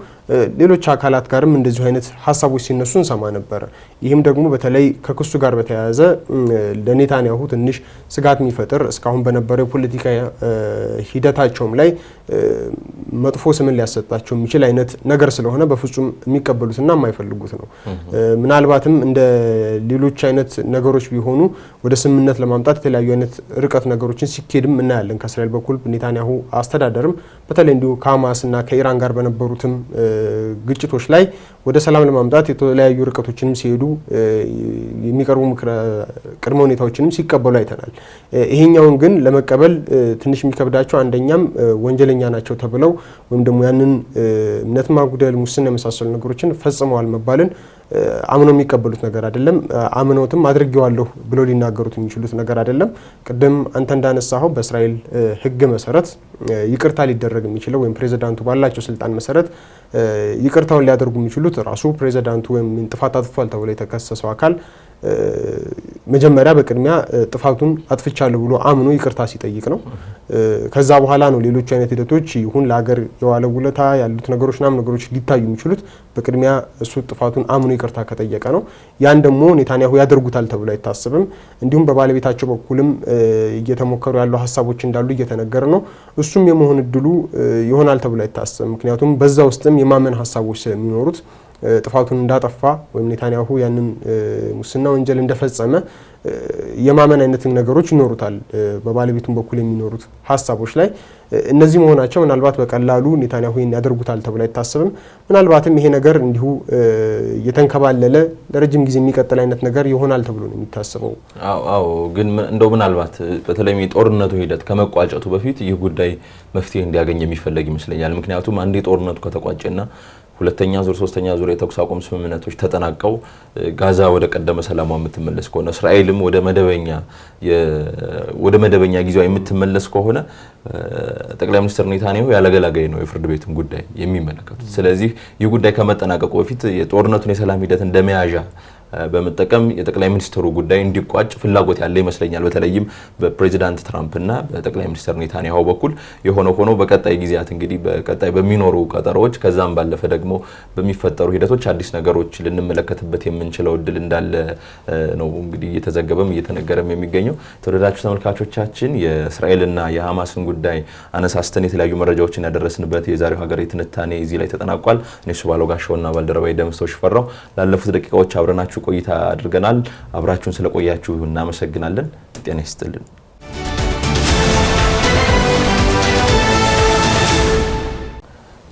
ሌሎች አካላት ጋርም እንደዚሁ አይነት ሀሳቦች ሲነሱ እንሰማ ነበረ። ይህም ደግሞ በተለይ ከክሱ ጋር በተያያዘ ለኔታንያሁ ትንሽ ስጋት የሚፈጥር፣ እስካሁን በነበረው የፖለቲካ ሂደታቸውም ላይ መጥፎ ስምን ሊያሰጣቸው የሚችል አይነት ነገር ስለሆነ በፍጹም የሚቀበሉትና የማይፈልጉት ነው። ምናልባትም እንደ ሌሎች አይነት ነገሮች ቢሆኑ ወደ ስምምነት ለማምጣት የተለያዩ አይነት ርቀት ነገሮችን ሲኬድም እናያለን። ከእስራኤል በኩል ኔታንያሁ አስተዳደርም በተለይ እንዲሁ ከሀማስና ከኢራን ጋር በነበሩትም ግጭቶች ላይ ወደ ሰላም ለማምጣት የተለያዩ ርቀቶችንም ሲሄዱ፣ የሚቀርቡ ቅድመ ሁኔታዎችንም ሲቀበሉ አይተናል። ይሄኛውን ግን ለመቀበል ትንሽ የሚከብዳቸው አንደኛም ወንጀለኛ ናቸው ተብለው ወይም ደግሞ ያንን እምነት ማጉደል፣ ሙስና የመሳሰሉ ነገሮችን ፈጽመዋል መባልን አምነው የሚቀበሉት ነገር አይደለም። አምነውትም አድርጌዋለሁ ብለው ሊናገሩት የሚችሉት ነገር አይደለም። ቅድም አንተ እንዳነሳኸው በእስራኤል ሕግ መሰረት ይቅርታ ሊደረግ የሚችለው ወይም ፕሬዚዳንቱ ባላቸው ስልጣን መሰረት ይቅርታውን ሊያደርጉ የሚችሉት ራሱ ፕሬዚዳንቱ ወይም ጥፋት አጥፍቷል ተብሎ የተከሰሰው አካል መጀመሪያ በቅድሚያ ጥፋቱን አጥፍቻለሁ ብሎ አምኖ ይቅርታ ሲጠይቅ ነው። ከዛ በኋላ ነው ሌሎች አይነት ሂደቶች ይሁን ለሀገር የዋለ ውለታ ያሉት ነገሮች ናም ነገሮች ሊታዩ የሚችሉት በቅድሚያ እሱ ጥፋቱን አምኖ ይቅርታ ከጠየቀ ነው። ያን ደግሞ ኔታንያሁ ያደርጉታል ተብሎ አይታሰብም። እንዲሁም በባለቤታቸው በኩልም እየተሞከሩ ያሉ ሀሳቦች እንዳሉ እየተነገረ ነው። እሱም የመሆን እድሉ ይሆናል ተብሎ አይታሰብም። ምክንያቱም በዛ ውስጥም የማመን ሀሳቦች ስለሚኖሩት ጥፋቱን እንዳጠፋ ወይም ኔታንያሁ ያንን ሙስና ወንጀል እንደፈጸመ የማመን አይነት ነገሮች ይኖሩታል። በባለቤቱም በኩል የሚኖሩት ሀሳቦች ላይ እነዚህ መሆናቸው ምናልባት በቀላሉ ኔታንያሁ ይህን ያደርጉታል ተብሎ አይታሰብም። ምናልባትም ይሄ ነገር እንዲሁ የተንከባለለ ለረጅም ጊዜ የሚቀጥል አይነት ነገር ይሆናል ተብሎ ነው የሚታሰበው። አዎ፣ ግን እንደው ምናልባት በተለይም የጦርነቱ ሂደት ከመቋጨቱ በፊት ይህ ጉዳይ መፍትሄ እንዲያገኝ የሚፈለግ ይመስለኛል። ምክንያቱም አንዴ ጦርነቱ ከተቋጨና ሁለተኛ ዙር፣ ሶስተኛ ዙር የተኩስ አቁም ስምምነቶች ተጠናቀው ጋዛ ወደ ቀደመ ሰላሟ የምትመለስ ከሆነ፣ እስራኤልም ወደ መደበኛ ጊዜዋ የምትመለስ ከሆነ ጠቅላይ ሚኒስትር ኔታንያሁ ያለገላጋይ ነው የፍርድ ቤቱን ጉዳይ የሚመለከቱት። ስለዚህ ይህ ጉዳይ ከመጠናቀቁ በፊት የጦርነቱን የሰላም ሂደት እንደመያዣ በመጠቀም የጠቅላይ ሚኒስትሩ ጉዳይ እንዲቋጭ ፍላጎት ያለ ይመስለኛል። በተለይም በፕሬዚዳንት ትራምፕና በጠቅላይ ሚኒስትር ኔታንያሁ በኩል። የሆነ ሆኖ በቀጣይ ጊዜያት እንግዲህ በቀጣይ በሚኖሩ ቀጠሮዎች ከዛም ባለፈ ደግሞ በሚፈጠሩ ሂደቶች አዲስ ነገሮች ልንመለከትበት የምንችለው እድል እንዳለ ነው እንግዲህ እየተዘገበም እየተነገረም የሚገኘው። ተወደዳችሁ ተመልካቾቻችን፣ የእስራኤልና የሐማስን ጉዳይ አነሳስተን የተለያዩ መረጃዎችን ያደረስንበት የዛሬው ሀገራዊ ትንታኔ እዚህ ላይ ተጠናቋል። እኔ እሱባለው ጋሻውና ባልደረባዬ ደምሰው ሽፈራው ላለፉት ደቂቃዎች አብረናችሁ ቆይታ አድርገናል። አብራችሁን ስለቆያችሁ እናመሰግናለን። ጤና ይስጥልን።